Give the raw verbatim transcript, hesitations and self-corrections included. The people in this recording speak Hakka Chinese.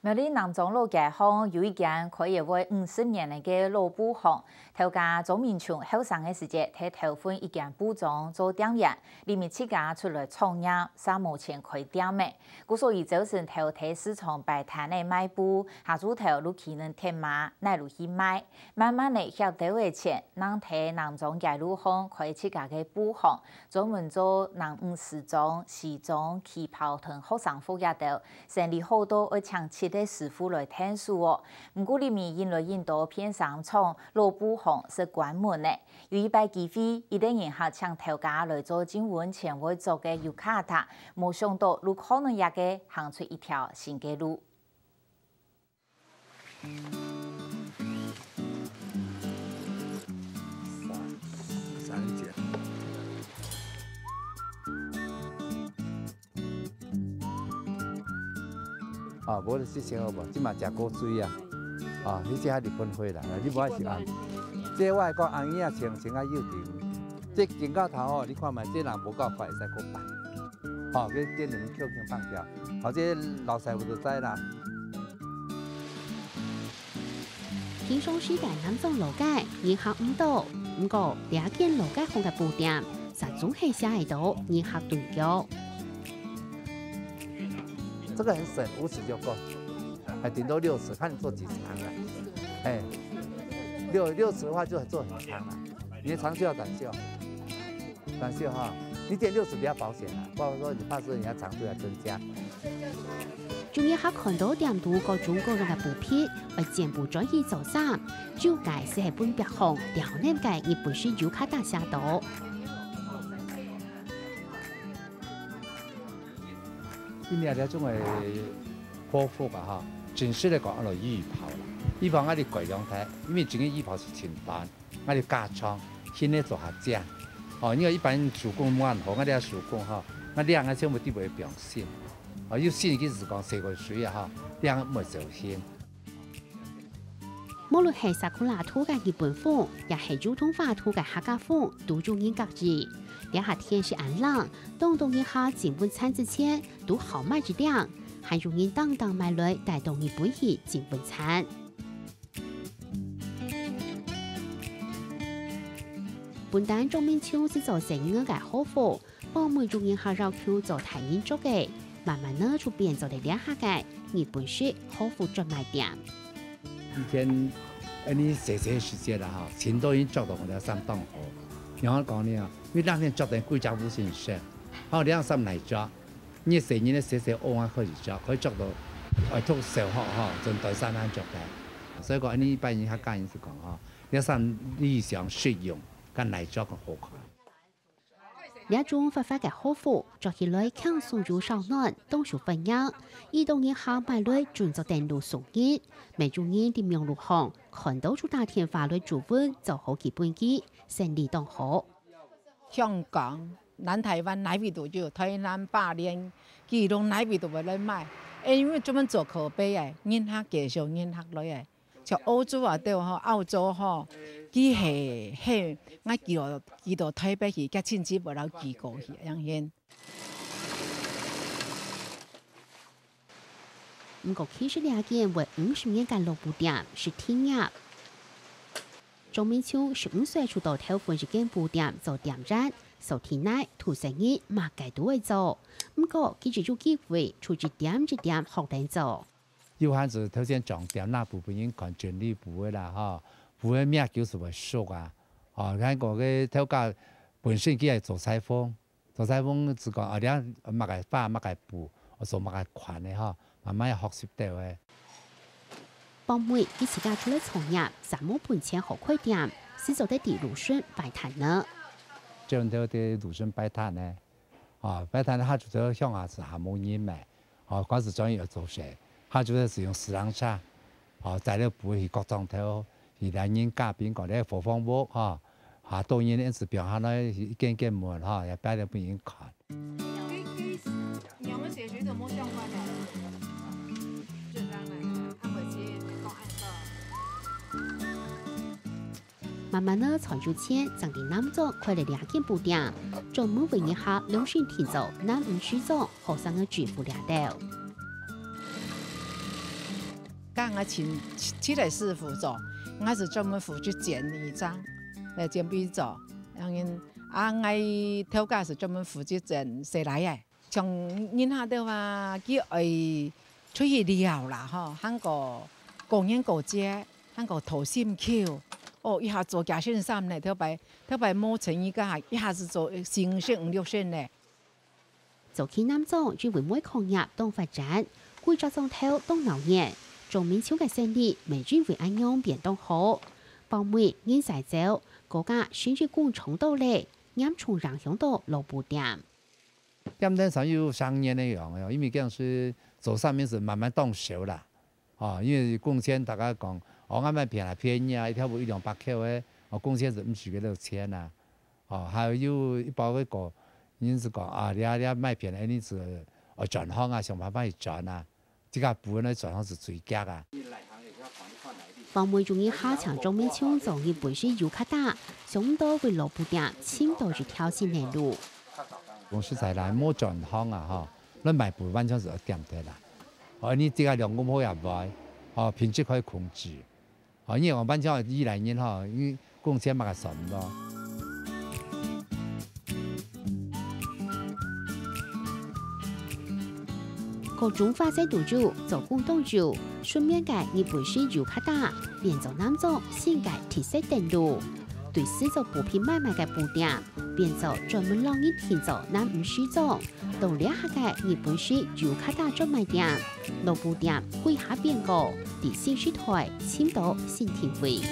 苗栗南庄老街項有一間開業會五十年个老布行，頭家莊明松後生个時節，在頭份一間布莊做店員，裡面自家出來創業，煞無錢開店个。故所佢朝晨頭在市場擺攤仔賣布，下晝頭就騎等鐵馬，哪路去賣。慢慢仔，歇兜仔錢，正在南庄街路項開自家个布行，專門做男女時裝、西裝、旗袍同學生服這兜。 生理好到愛請七个師傅來𢯭手哦。毋過裡面引來引到片商場，老布行煞關門了。有一擺機會，一兜人客請頭家來做浸溫泉會著个浴衣，無想到就靠等這个行出一條新个路。 三節。啊，無就這先好無？這嘛食古錐啊。啊，你這還日本貨啦，你無愛食啊。這我來講，紅衣啊，穿穿啊幼長。這肩胛頭哦，你看覓，這人無夠快，會使過擺。吼，這這兩條輕放掉。好，這老師傅就知啦。 平常時个南庄老街，人客毋多，毋過這間老街項个布店，煞總係食會到人客對叫。這個很省，五尺就夠，哎，頂多六尺，看你做幾長了。哎，六六尺的話就做很長了，你的長袖要短袖。 短袖哈，你點六尺比較保險啊，不然說你怕是人家長度要增加。中意客看到店肚各種各樣个布匹，會全部轉去做衫，就該係分別項刁難个日本式浴衣大寫到。因為這種个和服啊哈，正式來講，安到浴袍啦，浴袍𠊎兜改良忒，因為真个浴袍係清單。 𠊎兜加長，現在做較靚。哦，因為一般手工無恁好，𠊎兜手工吼，𠊎兜全部底背會放線。哦，有線个意思講洗過水啊吼，這樣毋會走形。無論係sakura圖个日本風，也係油桐花圖个客家風，都有人合意。這下天時恁冷，當當一下浸溫泉之前，都好買一領，還有人當當買來帶到日本去浸溫泉。 本旦張明秋係做生理个和服，幫每種人客要求做大人著个，慢慢呢就變做了這下个日本式和服專賣店。以前，呃，你細細時節啦吼，盡多人著到𠊎兜衫當好。然後講呢，你那天著等歸隻屋先生，好，這樣衫來著。 你細人仔細細學啊，可以著，可以著到，呃，讀小學吼，正著衫恁著个。所以講，恁呢一般人客家人就講吼，這衫理想實用，敢來著个好看。這種活潑个和服，著起來輕鬆又燒暖，當受歡迎。一到人客買來，準做等路送人。每種人在網路項看到就打電話來注文，做好寄分佢，生理當好。香港、 南台灣哪位都有，台南、花蓮、基隆哪位都會來買。欸，因為專門做口碑欸，人客介紹人客來欸，像歐洲啊都吼，澳洲吼，佢係，係，𠊎寄到，寄到台北去，佢親自會摎寄過去，恁樣形。毋過其實這間會五十年个老布店係天業。張明秋十五歲就到頭份一間布店做店員， 掃地泥、拖生理，麼个都會做。毋過，佢只有機會出去點一點學等做。有閒時頭先講店那部分人看整理布个啦，吼，布个名就係會熟啊。哦，還過个頭家本身佢係做裁縫，做裁縫就講啊，你麼个花、麼个布，我做麼个款个吼，慢慢學習到个。 幫妹佢自家出來創業，煞無本錢好開店，係做得在路脣擺攤呢。這陣頭在路脣擺攤呢，啊，擺攤下就在鄉下係還無人買，啊，開始專業做事，下就係使用四輪車，啊，載了布去各庄頭，去來人家，比如講咧伙房屋，哈，啊，當然因此表下來一間間門，哈，也擺了分人看。 慢慢仔賺有錢，正在南庄開了這間布店，專門為人客量身訂做男女西裝、學生个制服這兜。該𠊎請七，七個師傅做，𠊎係專門負責剪衣裳，來剪被做。然後啊，𠊎頭家係專門負責剪西來个。像人客兜啊，佢愛出去尞啦吼，還過過年過節，還過討心臼，哦，一下做幾身衫呢，頭擺，頭擺無成衣架，一下子做成身五六身呢。 早期南庄因為煤礦業當發展，歸隻庄頭當鬧熱，莊明秋个生理乜因為恁樣變當好。包尾人徙走，高價生意工廠倒忒，嚴重影響到老布店。店頭上有生意个樣哦，因為恁樣係做生理係慢慢當少啦。 哦，因為工錢大家講，哦，𠊎賣便宜便宜啊，一條布一兩百箍个，哦，工錢係毋使幾多錢啊。哦，還有一包个個人係講，啊，你啊，你啊賣便宜，你係愛轉行啊，想辦法去轉啊。這個部分呢，轉行係最遽啊。包尾有一下請莊明秋做日本式浴衣，想毋到為老布店尋到一條新个路。講實在啦，無轉行啊，吼， 來賣布完全係愛店頭啦。哦，你自家量工好也會，哦，品質可以控制。哦，你講完全依賴人吼，你工錢嘛个算咯。各種花色都有，做工當有，順便个日本式浴衣變做南庄新个特色等路。對製作布品買賣个布店，變做專門摎人訂做南女西裝， 到這下个日本式浴衣專賣店、老布店歸下變過，在新時代尋到新定位。